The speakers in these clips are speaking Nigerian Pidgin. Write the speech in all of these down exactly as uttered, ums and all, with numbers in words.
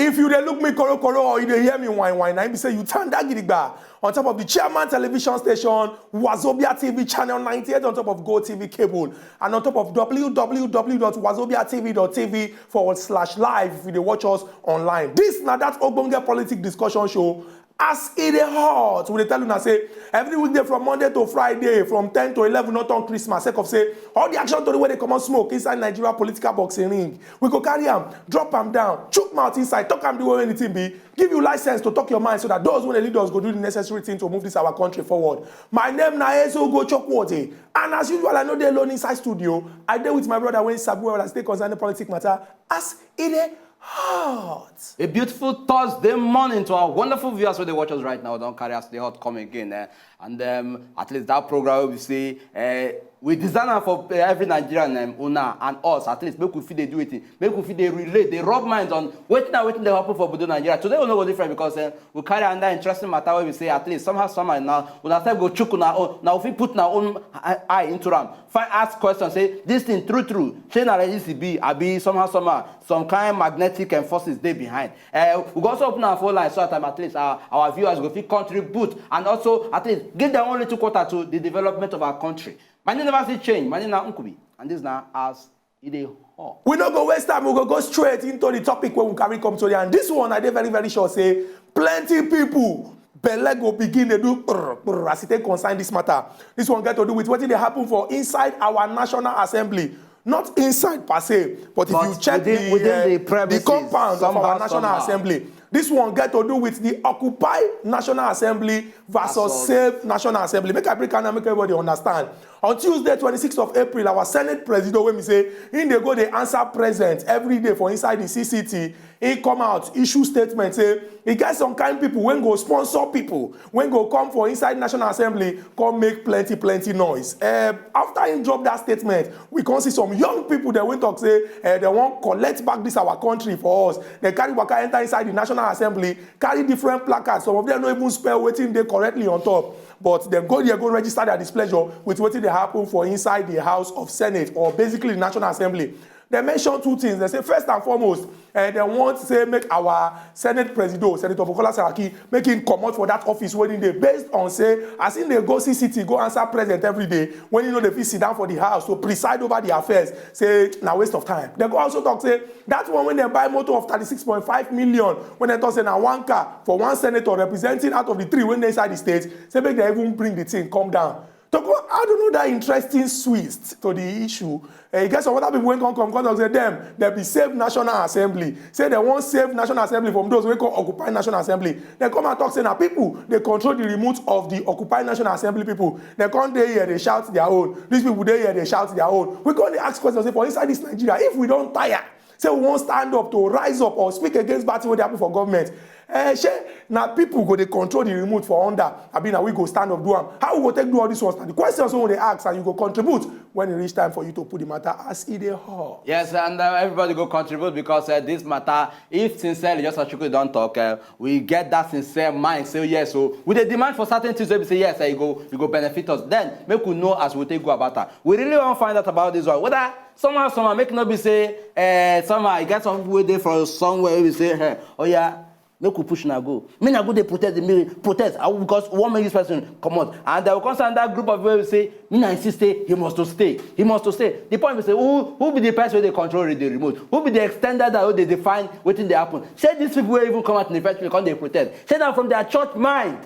If you dey look me korokoro or you dey hear me whine whine, na im be say you tanda gidigba on top of the Chairman Television Station, Wazobia T V channel ninety-eight, on top of Go T V cable, and on top of w w w dot wazobia t v dot t v forward slash live if you dey watch us online. This na that ogbonge politic discussion show. As e dey hot, we dey tell una say every weekday from Monday to Friday, from ten to eleven, no turn Christmas, sake of say all the action tori wey dey comot smoke inside Nigeria political boxing ring, we go carry am, drop am down, chook mouth inside, talk am the way wey anything be, give you license to talk your mind, so that those wey dey lead us go do the necessary thing to move this our country forward. My name na Ezeogo Chokwote, and as usual, I no dey alone inside studio. I dey with my brother wey sabi well as e take concern the politic matter. As e dey hot. A beautiful Thursday morning to our wonderful viewers wey dey watch us right now. Don carry us the hot come again, eh? And um, at least that program wey we say, eh, we design am for eh, every Nigerian, um, una and us. At least make we fit dey do wetin, make we fit dey relate, dey rub minds on wetin and wetin dey happen for obodo Nigeria. Today we no go different because um, we carry another interesting matter wey we say at least somehow somehow now una sef go chook una own, na we fit put una own eye eye into am. Fine, ask question say this thing true true, shey na like this e be, abi somehow somehow some kind magnetic um, forces dey behind. Uh, we go also open our phone line so that um, at least our, our viewers go fit contribute and also at least give their own little quarter to the development of our country. My name never still change. My name na Nkubi, and this na as e dey hot. We no go waste time, we go go straight into the topic wey we carry come today. And this one, I dey very very sure say plenty people belle go begin dey do brr, brr, as e take concern this matter. This one get to do with wetin dey happen for inside our National Assembly. Not inside per se, but if But you check within- the, within uh, the the premises, compound of our somehow, National somehow. Assembly, this one get to do with the Occupy National Assembly versus Versus- Save National Assembly. Make I break am now, make everybody understand. On Tuesday, twenty-sixth of April, our Senate President, wey be say im dey go dey answer present every day for inside the C C T, he come out, issue statement say e get some kind people wey go sponsor people wey go come for inside National Assembly, come make plenty plenty noise. Uh, after he drop that statement, we come see some young people dem wey talk say uh, dem wan collect back this our country for us. Dem carry waka enter inside the National Assembly, carry different placards. Some of them no even spell wetin dey correctly on top, but dem go there go register their displeasure with wetin dey happen for inside the House of Senate, or basically the National Assembly. Dem mention two things. Dem say first and foremost, uh, dem want say make our Senate Presido, Senator Bukola Saraki, make him comot for that office wey he dey, based on say as he dey go C C T go answer present every day, when he no dey fit sit down for the house to preside over the affairs, say na waste of time. Dem go also talk say that one wey dem buy motor of thirty-six point five million, wey dem talk say na one car for one senator representing out of the three wey dey inside the state, say make dem even bring the thing come down. To go add another interesting twist to the issue, eh, e get some other people wey come come come talk say dem dem be Save National Assembly, say dem wan save National Assembly from those wey come occupy National Assembly. Dem come and talk say na people dey control the remote of the occupy National Assembly people. Dem come dey here dey shout their own. These people dey here dey shout their own. We come dey ask questions say for inside this Nigeria, if we don tire, say we wan stand up to rise up or speak against bad thing wey dey happen for government, eh, shey na people go dey control the remote for under, abi na we go stand up do am? How we go take do all these ones? Na the questions wey we dey ask, and you go contribute when e reach time for you to put the matter as e dey hot. Yes, and uh, everybody go contribute because uh, this matter, if sincerely, just as Chukwu don talk, uh, we get that sincere mind. Say yes, so we dey demand for certain things. Wey we say yes, uh, e go e go benefit us. Then make we know as we take go about am. We really wan find out about this one. Whether somehow somehow make e no be say uh, somehow e get some people wey dey for somewhere wey we say, hey, oh yeah, make we push una go. Me na go dey protest, dey make protest. I, because we wan make this person comot. And dem go come send that group of people wey say me na insist say he must to stay. He must to stay. The point be say who who be the person wey dey control the remote? Who be the extended that wey dey define wetin dey happen? Say these people wey even come out in the first place come dey protest. Say na from their church mind.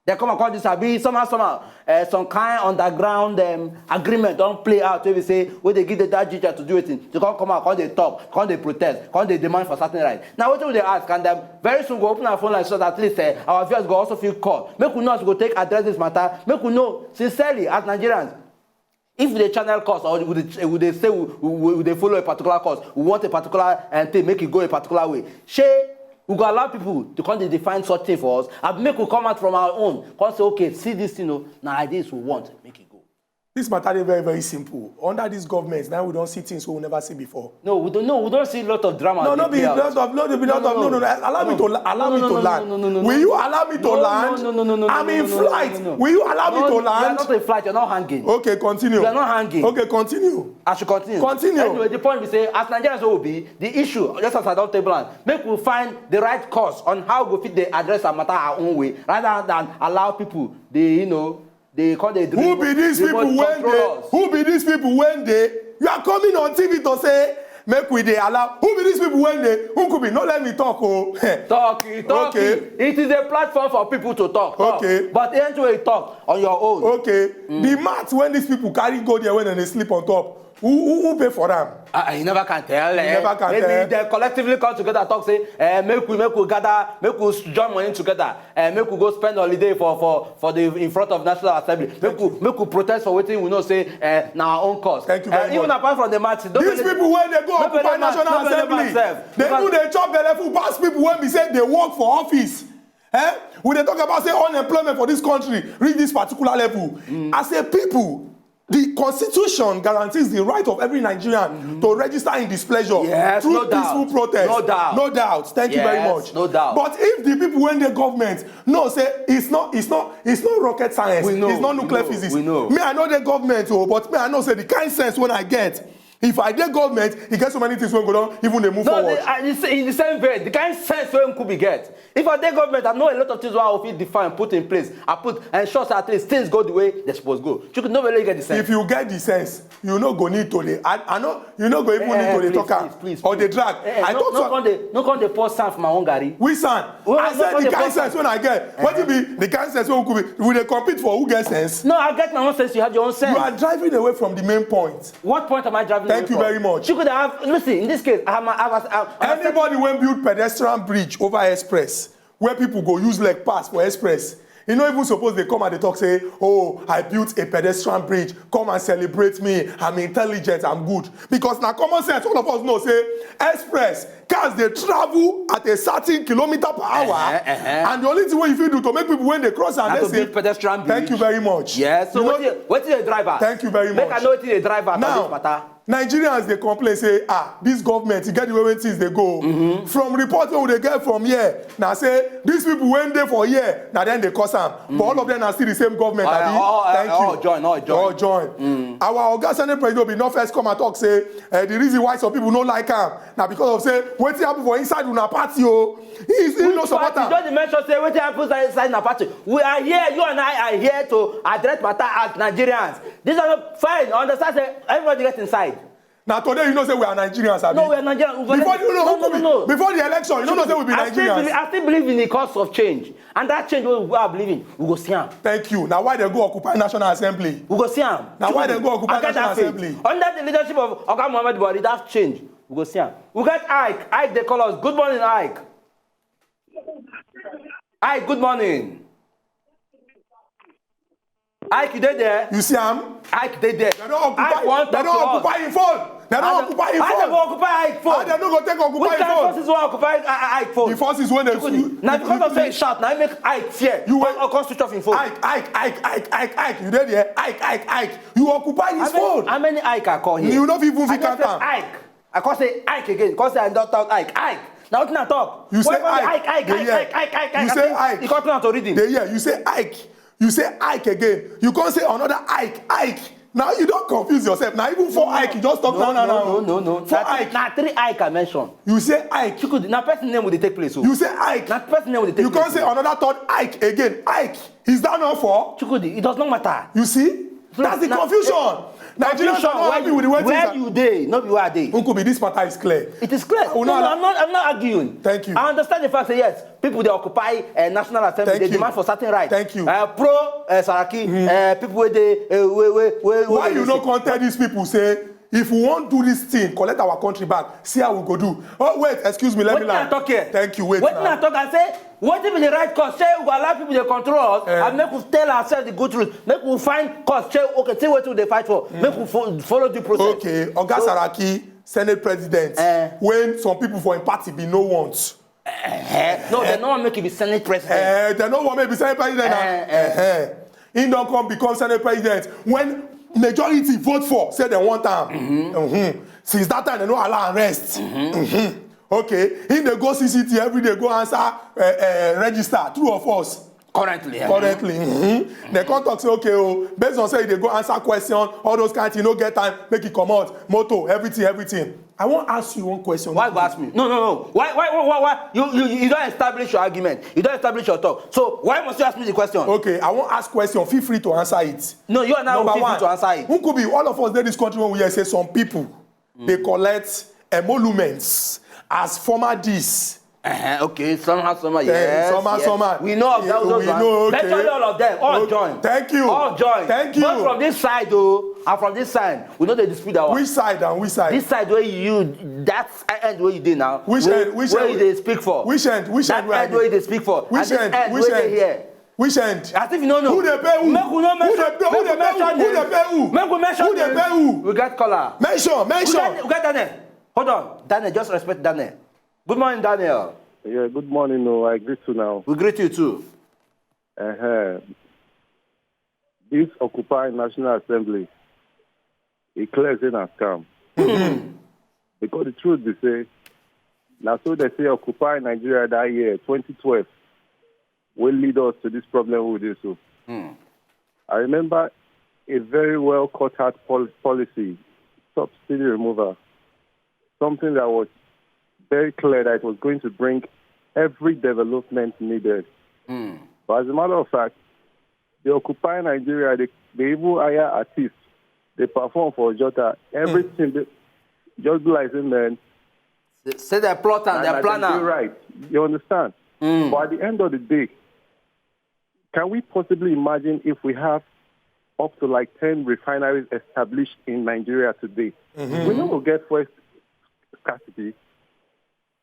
Dem come and call this abi somehow somehow uh, some kind underground um, agreement don play out wey be say wey dey give them that ginger to do wetin, to come come out, come dey talk, come dey protest, come dey demand for certain rights. Na wetin we dey ask, and um, very soon we go open our phone line so that at least uh, our viewers go also fit call. Make we know as we go take address this matter. Make we know sincerely as Nigerians, if we dey channel calls or we dey we dey say we we we dey follow a particular cause, we want a particular um, thing make e go a particular way, shey we go allow people to come dey define such thing for us? Abi make we come out from our own, come say, okay, see this thing o, na like this we want, make e go. This matter is very, very simple. Under this government, now we don't see things we never see before. No, we don't know. We don't see a lot of drama. No, no, be lot of, no, be lot of, no, no, no. Allow me to, allow me to land. Will you allow me to land? No, no, no, no, no. I'm in flight. Will you allow me to land? You are not in flight. You're not hanging. Okay, continue. You are not hanging. Okay, continue. I should continue. Continue. Anyway, the point we say, as Nigerians will be, the issue, just as I don't table am, make we find the right course on how we fit dey address our matter our own way, rather than allow people, they, you know, they call the who be these people when they who be these people when they you are coming on T V to say make we dey allow who be these people when they who could be no let me talk oh. Talk, talk. Okay. It is a platform for people to talk. Talk. Okay. But anyway, talk on your own. Okay. Mm. The mat when these people carry go there when they sleep on top. Who, who, who pay for them? Uh, you never can tell. You eh? Never can maybe tell. They collectively come together and talk say, eh, make we make we gather, make we join money together, eh, make we go spend holiday for for for the in front of National Assembly. Make we make we protest for wetin we know say eh, na our own cause. Thank you very eh, much. Even apart from the match, these people when they go occupy National Assembly, they do they chop belle full pass people when we say they work for office. Eh? We dey talk about say unemployment for this country reach this particular level. Mm. As a people, the constitution guarantees the right of every Nigerian mm -hmm. to register in displeasure yes, through no peaceful doubt. Protest. No doubt. No doubt. Thank yes, you very much. No doubt. But if the people when the government no say it's not it's not it's not rocket science. We know, it's not nuclear we know, physics. We know. Me, I know the government, oh, but me, I know say the kind sense when I get. If I dey government, e get so many things wey go don even dey move no, forward. No, in the same vein, the kind sense wey Nkubi get. If I dey government, I know a lot of things wey I fit define, put in place. I put ensure say at least things go the way they suppose go. You could never really get the sense. If you get the sense, you no go need to dey. I, I know you no go even eh, need to dey talk am or dey drag. Eh, I no, talk no, come dey, no come dey pour sand for my own garri. Which sand? Well, I said the kind sense when I get. Uh-huh. What be the kind sense when we could be? We dey compete for who get sense. No, I get my own sense. You have your own sense. You are driving away from the main point. What point am I driving Thank away from? Thank you very much. You could have listen. In this case, I have my. I was, I, I anybody when build pedestrian bridge over express where people go use leg pass for express. E no even suppose dey come and dey talk say, oh, I built a pedestrian bridge, come and celebrate me, I'm intelligent, I'm good. Because na common sense, all of us know say express cars dey travel at a certain kilometer per hour uh -huh, uh -huh. And the only thing wey you fit do to make people when they cross am dey say pedestrian bridge. Thank you very much. Yes, so wetin dey drive am? Thank you very much. Make I know wetin dey drive am for this matter. Nigerians dey complain say ah this government e get the way wey things dey go mm -hmm. From report wey we dey get from here na say these people wey dey for here na dem dey cause am mm. But all of them na still the same government uh, abi all, thank all, you all join all join all join mm. Our oga senate president bin no first come and talk say uh, the reason why some people no like am na because of say wetin happen for inside una party o. He is he no support am. Just dey mention say wetin happen inside inside na party. We are here, you and I are here to address matter as Nigerians. This are not fine. Understand say everybody get inside. Na today you know say we are Nigerians abi? No, we are Nigerians. Before you know no, no, no, no. Before the election you no know say we be Nigerians. I still believe in the cause of change and that change wey we are believing we go see am. Thank you. Na why dem go occupy National Assembly? We go see am. Na why dem go occupy National Assembly? Under the leadership of Oga Muhammadu Buhari that change we go see am. We get Ike. Ike dey call us. Good morning, Ike. Ike, good morning. Ike, you dey there? You see am? Ike dey there. They don occupy. Ike wan talk to us. They don occupy him phone. They don occupy him phone. How they go occupy Ike phone? How they no go take occupy him phone? Which kind forces wan occupy Ike phone? The forces wey dey sue. Na because of say shout na make Ike fear. You were come switch off him phone. Ike, Ike, Ike, Ike, Ike, Ike. You dey there? Ike, Ike, Ike. You occupy his phone. How many Ike I call here? You no fit even fit count am. Ike. I come say Ike again. Come say I don talk Ike. Ike. Na wetin I talk? You say Ike. Ike, Ike, Ike, Ike, Ike, Ike. You say Ike. You come turn am to reading. Dey hear. You say Ike. You say Ike again. You come say another Ike. Ike. Now you don confuse yourself. Now even four Ike you just talk now now now. No, no, no, no. Four Ike. Na three Ike I mention. You say Ike. Chukwudi, na person name we dey take place o. You say Ike. Na person name we dey take place. You come say another third Ike again. Ike. Is that not four? Chukwudi, it does not matter. You see? That's the confusion. Nigerians are not happy with the way things are. Where you dey, no be where I dey. Nkubi, this matter is clear. It is clear. No, no, I'm not, I'm not arguing. Thank you. I understand the fact that yes, people dey occupy uh, National Assembly, they demand for certain rights. Thank you. Uh, pro uh, Saraki, uh, people wey dey uh, wey wey wey. Why you no come tell these people say if we wan do this thing, collect our country back, see how we go do? Oh wait, excuse me, let me land. Wetin I talk here? Thank you. Wait now. Wetin I talk? I say wetin be the right cause? Say we go allow people dey control us and make we tell ourselves the good truth. Make we find cause. Say okay, see wetin we dey fight for. Make we fo follow the process. Okay, Oga Saraki, Senate President, when some people for im party bin no want. No, dem no wan make e be Senate President. Dem no wan make e be Senate President na. He don come become Senate President when majority vote for, say dem want am. Mhm. Since that time, dem no allow am rest. Mhm. Okay, him dey go C C T every day, go answer, eh, eh, register, true or false? Currently, eh? Currently. Mhm. Dem come talk say, okay o, based on say e dey go answer question, all those kind thing, no get time, make e comot, motor, everything, everything. I wan ask you one question. Why you go ask me? No, no, no. Why, why, why, why, why? You, you, you don establish your argument. You don establish your talk. So why must you ask me the question? Okay, I wan ask question. Feel free to answer it. No, you are not Number free one. To answer it. Who could be all of us dey this country when we hear say some people dey collect emoluments as former this. Uh-huh, okay, somehow, somehow, Eh, yes, somehow, yes. Somehow. We know of Eh, those we ones. Know, okay. Virtually all of them, all Oh, join. Thank you. All join. Thank you. Both from this side, though, and from this side, we know they dispute that one. Which side and which side? This side where you, that end where you dey now. Which where, end? Which where end? You dey speak for? Which end? Which that end where end where you dey speak for? Which and this end? End which where end? They here. Which end? As if you no know. Who dey pay who? Make we no mention. Who dey pay who? Who dey pay who? Who dey pay who? Make we mention. Who dey pay who? We get caller. Mention, mention. We get, we get Daniel. Hold on, Daniel. Just respect Daniel. Good morning, Daniel. Yeah, good morning. No, I greet you now. We greet you too. Uh-huh. This Occupy National Assembly, e clear say na scam. Because the truth be say, na so they say Occupy Nigeria that year, twenty twelve, will lead us to this problem we dey so. Hmm. I remember a very well cut out pol- policy, subsidy removal, something that was very clear that it was going to bring every development needed. Hmm. But as a matter of fact, they occupy Nigeria, they, they even hire artists, they perform for Jota, everything. They, just be like, say, man, Say, say they plot and and they I plan can do am. Right. You understand? Mm. But at the end of the day, can we possibly imagine if we have up to, like, ten refineries established in Nigeria today? Mm-hmm. We no go get fuel scarcity.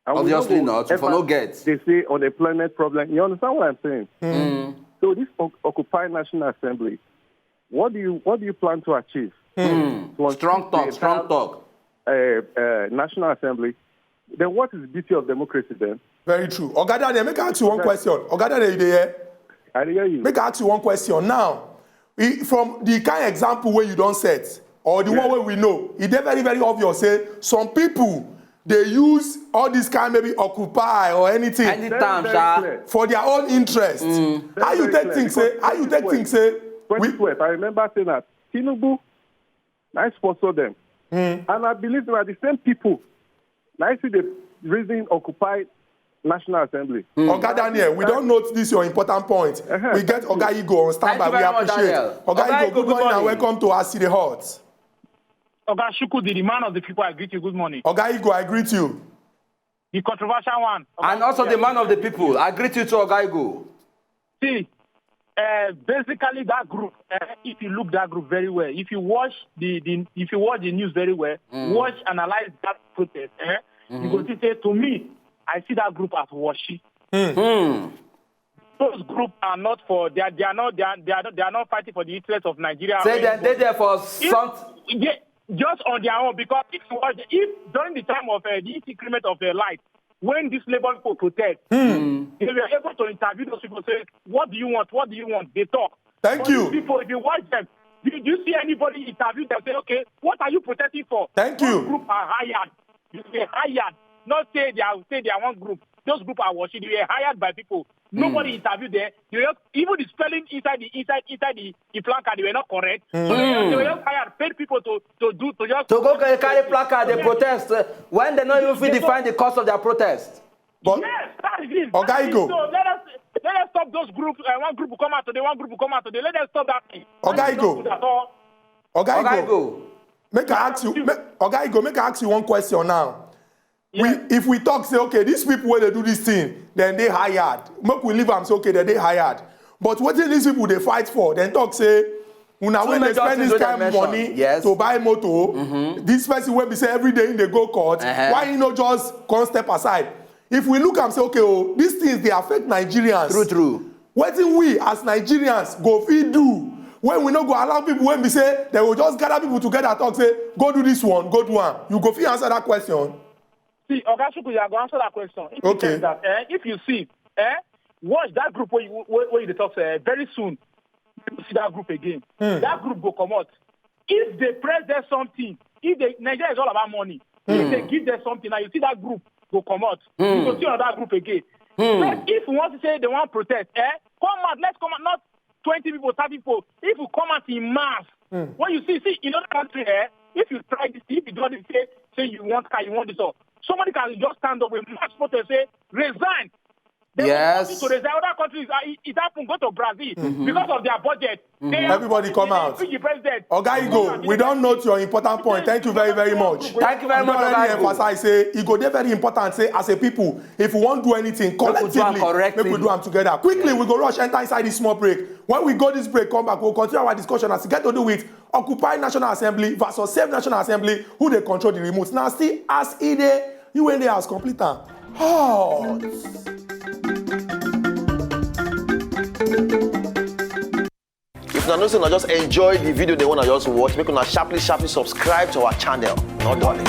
And we no Obviously go not. If we ever, no get. They say unemployment problem. You understand what I'm saying? Mm. So this o- Occupy National Assembly, what do you, what do you plan to achieve? Mm. To Strong unseat talk, the strong entire, talk. Uh, uh, National Assembly. Then what is the beauty of democracy then? Very true. Oga Daniel, make I ask you one Okay. question. Oga Daniel, you dey hear? I dey hear you. Make I ask you one question. Now, e- from the kind example where you don't set, or the Yes. One where we know, e dey very, very obvious. Say some people they use all this kind maybe occupy or anything Anytime, Very, very sha. Clear. For their own interest. Mm. How Very, you very take clear. Things say? Because How you take twenty twelve, things say? We twenty twelve, I remember saying that Tinubu, I sponsor them, Mm. And I believe that the same people now see the reason occupy National Assembly. Mm. Oga Daniel, we don't note this your important point. Uh-huh. We get Oga Igo on standby. Thank you very much, Daniel. Oga Igo, good morning and welcome to As E Dey Hot. Oga Shuku, the man of the people, I greet you. Good morning. Oga Igo, I greet you. The controversial one. And also the man of the people. I greet you too, Oga Igo. See, uh, basically that group, uh, if you look that group very well, if you watch the, the if you watch the news very well, Mm. Watch, analyze that protest, eh, you go Mm-hmm. see say, to me, I see that group as washi. Mm. Those groups are not for, they are, they are not, they are, they are not, they are not fighting for the interest of Nigeria. Say or they there for If- some- yeah, just on their own, because if you watch, if during the time of, uh, the increment of the light, when these labor people protest, Hmm. they were able to interview those people, say, "What do you want? What do you want?" They talk. Thank But you. These people, if you watch them, do, do you see anybody interview them, say, "Okay, what are you protesting for?" Thank Those you. Group are hired. They were hired. Not say they are, say they are one group. Those group are worship. They were hired by people. Nobody Hmm. interviewed them. They were just, even the spelling inside the, inside, inside the, the placard, they were not correct. Hmm. So they, were- they were just hired, paid people to, to do, to just To go carry, carry placard, they protest, uh, when they not even fit define the cause of their protest. But Yes, that is it. Oga That is it. Igo. So let us, let us stop those groups. Uh, one group will come out today, one group will come out today. Let us stop that thing. Oga That is Igo. Not good at all. Oga Oga Igo. Igo. Make I ask you, make, Oga Igo, make I ask you one question now. We, Yes. If we talk, say, okay, these people where they do this thing, then they hired. Make we leave am, say, okay, then they hired. But what these people they fight for? Then talk, say, una Two when they major spend things this wey dem kind mention. Money Yes. To buy motor, Mm-hmm. This person wey be say every day in dey go court, Uh-huh. Why he no just come step aside? If we look am say, okay, oh, these things they affect Nigerians. True, true. Wetin we as Nigerians go fit do when we no go allow people wey be say they go just gather people together talk say, "Go do this one, go do one." You go fit answer that question. See, Oga Shuku, I go answer that question. It Okay. Depends that, eh, if you see, eh, watch that group where you, where, where you dey talk, eh, very soon, you see that group again. Hmm. That group go comot. If they press them something, if they Nigeria is all about money. If they give them something, now you see that group go come out. You go see another group again. But if you want to say they want protest, eh, come out, let's come out, not twenty people, thirty people. If you come out in mass, when you see, see in other country, eh, if you try this, if you do this, say, say you want car, you want this all, somebody can just stand up with mass protest and say, resign. They Yes. want to resign. Other countries, uh, it, it happened. Go to Brazil because of their budget. They have Everybody come they out. Impeach the president. Oga Igo, we don note your important point. Thank you very, very much. Thank you very We don much, already Oga Igo. Emphasize say e go dey very important say as a people, if we wan do anything do am collectively, correctly. Make we do am together. Quickly, we go rush enter inside this small break. When we go this break, come back, we'll continue our discussion as e get to do with Occupy National Assembly versus Save National Assembly, who dey control the remote. Now, see as e dey, you wey dey house, complete am. Hot. If una know say una just enjoy the video they wanna just watch, make una sharply sharply subscribe to our channel. No darling.